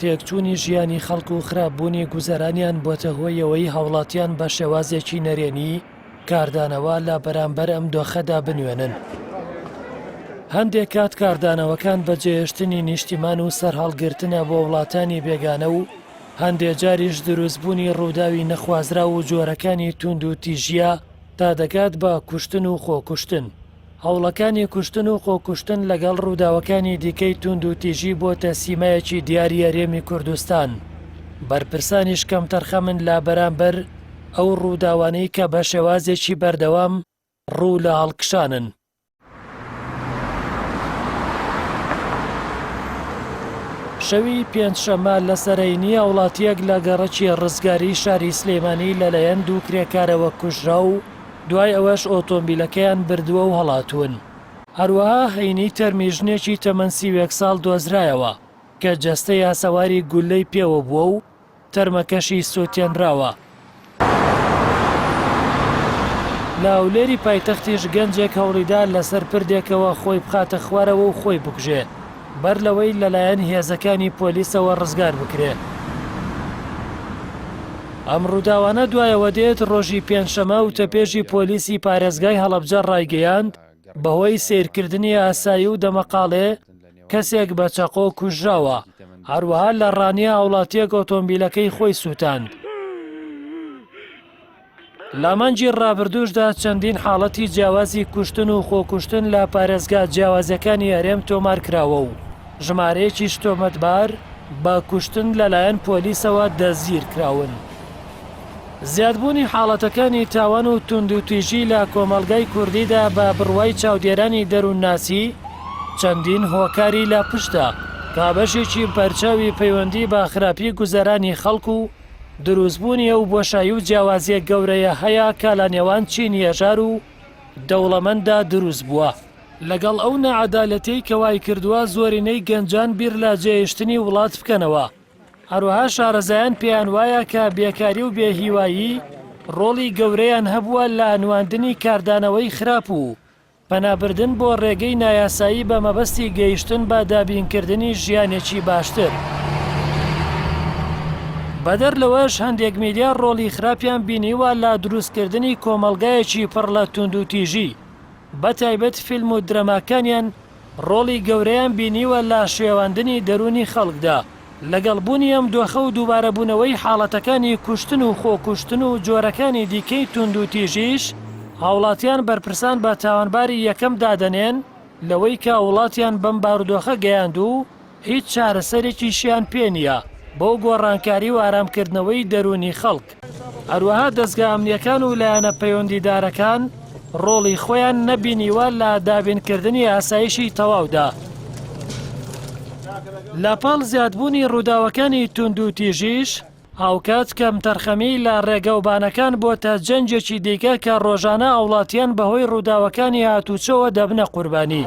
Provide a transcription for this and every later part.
تێکچوونی ژیانی خەڵک و خراپبوونی گوزەرانیان بۆتە هۆی ئەوەی هاوڵاتیان بە شێوازێکی نەرێنی کاردانەوە لە بەرامبەر ئەم دۆخەدا بنوێنن. هەندێک کات کاردانەوەکان بەجێهێشتنی نیشتیمان و سەرهەڵگرتنە بۆ وڵاتانی بێگانە و هەندێ جاریش دروستبوونی ڕووداوی نەخوازراو و جۆرەکانی توندوتیژییە تا دەگات بە کوشتن و خۆکوشتن. هەوڵەکانی کوشتن و خۆکوشتن لەگەڵ ڕووداوەکانی دیکەی توندوتیژی بۆتە سیمایەکی دیاری هەرێمی کوردستان، بەرپرسانیش کەمتەرخەمن لە بەرامبەر ئەو ڕووداوانەی کە بە شێوازێکی بەردەوام ڕوو لە هەڵکشانن. شەوی پێنجشەممە لەسەر هەینی هاوڵاتییەک لە گەڕەکی ڕزگاری شاری سلێمانی لەلایەن دوو کرێکارەوە کوژرا و دوای ئەوەش ئۆتۆمبیلەکەیان بردووە و هەڵاتوون. هەروەها هەینی تەرمی ژنێکی تەمەن 31 ساڵ دۆزرایەوە کە جەستەی ئاسەواری گوللەی پێوە بووە و تەرمەکەشی سووتێنراوە. لە هەولێری پایتەختیش گەنجێک هەوڵیدا لەسەر پردێکەوە خۆی بخاتە خوارەوە و خۆی بکوژێ، بەر لەوەی لەلایەن هێزەکانی پۆلیسەوە ڕزگار بکرێ. ئەم ڕووداوانە دوایەوە دێت، ڕۆژی پێنجشەمە وتەبێژی پۆلیسی پارێزگای هەڵەبجە ڕایگەیاند، بەهۆی سەیرکردنی ئاسایی و دەمەقاڵێ کەسێک بە چەقۆ کوژراوە، هەروەها لە ڕانیە هاوڵاتییەک ئۆتۆمبیلەکەی خۆی سووتاند. لە مانگی ڕابردووشدا چەندین حاڵەتی جیاوازی کوشتن و خۆکوشتن لە پارێزگا جیاوازەکانی هەرێم تۆمارکراوە و ژمارەیەکیش تۆمەتبار بە کوشتن لەلایەن پۆلیسەوە دەستگیرکراون. زیادبوونی حاڵەتەکانی تاوان و توندوتیژی لە کۆمەڵگای کوردیدا بە بڕوای چاودێرانی دەروونناسی چەندین هۆکاری لە پشتە کە بەشێکی بەرچاوی پەیوەندی بە خراپی گوزەرانی خەڵک و دروستبوونی ئەو بۆشایی و جیاوازیە گەورەیە هەیە کە لە نێوان چینی هەژار و دەوڵەمەنددا دروست بووە. لەگەڵ ئەو ناعەدالەتیەی کە وایکردووە زۆرینەی گەنجان بیر لە جێهێشتنی وڵات بکەنەوە، هەروەها شارەزایان پێیان وایە کە بێکاری و بێهیوایی ڕۆڵی گەورەیان هەبووە لە نواندنی کاردانەوەی خراپ و پەنابردن بۆ ڕێگەی نایاسایی بە مەبەستی گەیشتن بە دابینکردنی ژیانێکی باشتر. بەدەر لەوەش هەندێک میدیا ڕۆڵی خراپیان بینیوە لە دروستکردنی کۆمەڵگایەکی پڕ لە توندوتیژی، بەتایبەت فیلم و درەماکانیان ڕۆڵی گەورەیان بینیوە لە شێواندنی دەروونی خەڵکدا، لەگەڵ بوونی ئەم دۆخە و دووبارەبوونەوەی حاڵەتەکانی کوشتن و خۆکوشتن و جۆرەکانی دیکەی توندوتیژیش، هاوڵاتیان بەرپرسان بە تاوانباری یەکەم دادەنێن لەوەی کە وڵاتیان بەم بارودۆخە گەیاند و هیچ چارەسەرێکیشیان پێ نییە بۆ گۆڕانکاری و ئارامکردنەوەی دەروونی خەڵک. هەروەها دەزگا ئەمنییەکان و لایەنە پەیوەندیدارەکان ڕۆڵی خۆیان نەبینیوە لە دابینکردنی ئاسایشی تەواودا. لە پاڵ زیادبوونی ڕووداوەکانی توندوتیژیش، هاوکات کەمتەرخەمی لە ڕێگەوبانەکان بۆتە جەنگێکی دیکە کە ڕۆژانە هاوڵاتیان بەهۆی ڕووداوەکانی هاتوچۆوە دەبنە قوربانی.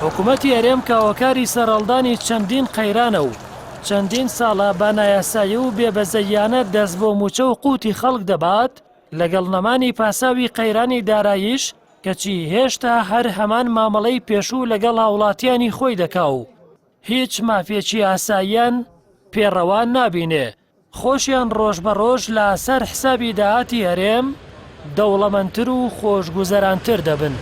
حکومەتی هەرێم کە هۆکاری سەرهەڵدانی چەندین قەیرانە و چەندین ساڵە بە نایاسایی و بێبەزەییانە دەست بۆ مووچە و قوتی خەڵک دەبات، لەگەڵ نەمانی پاساوی قەیرانی داراییش، کەچی هێشتا هەر هەمان مامەڵەی پێشوو لەگەڵ هاوڵاتیانی خۆی دەکا و هیچ مافێکی ئاساییان پێ ڕەوا نابینێ، خۆشیان ڕۆژ بە ڕۆژ لە سەر حسابی داهاتی هەرێم دەوڵەمەندتر و خۆشگوزەرانتر دەبن.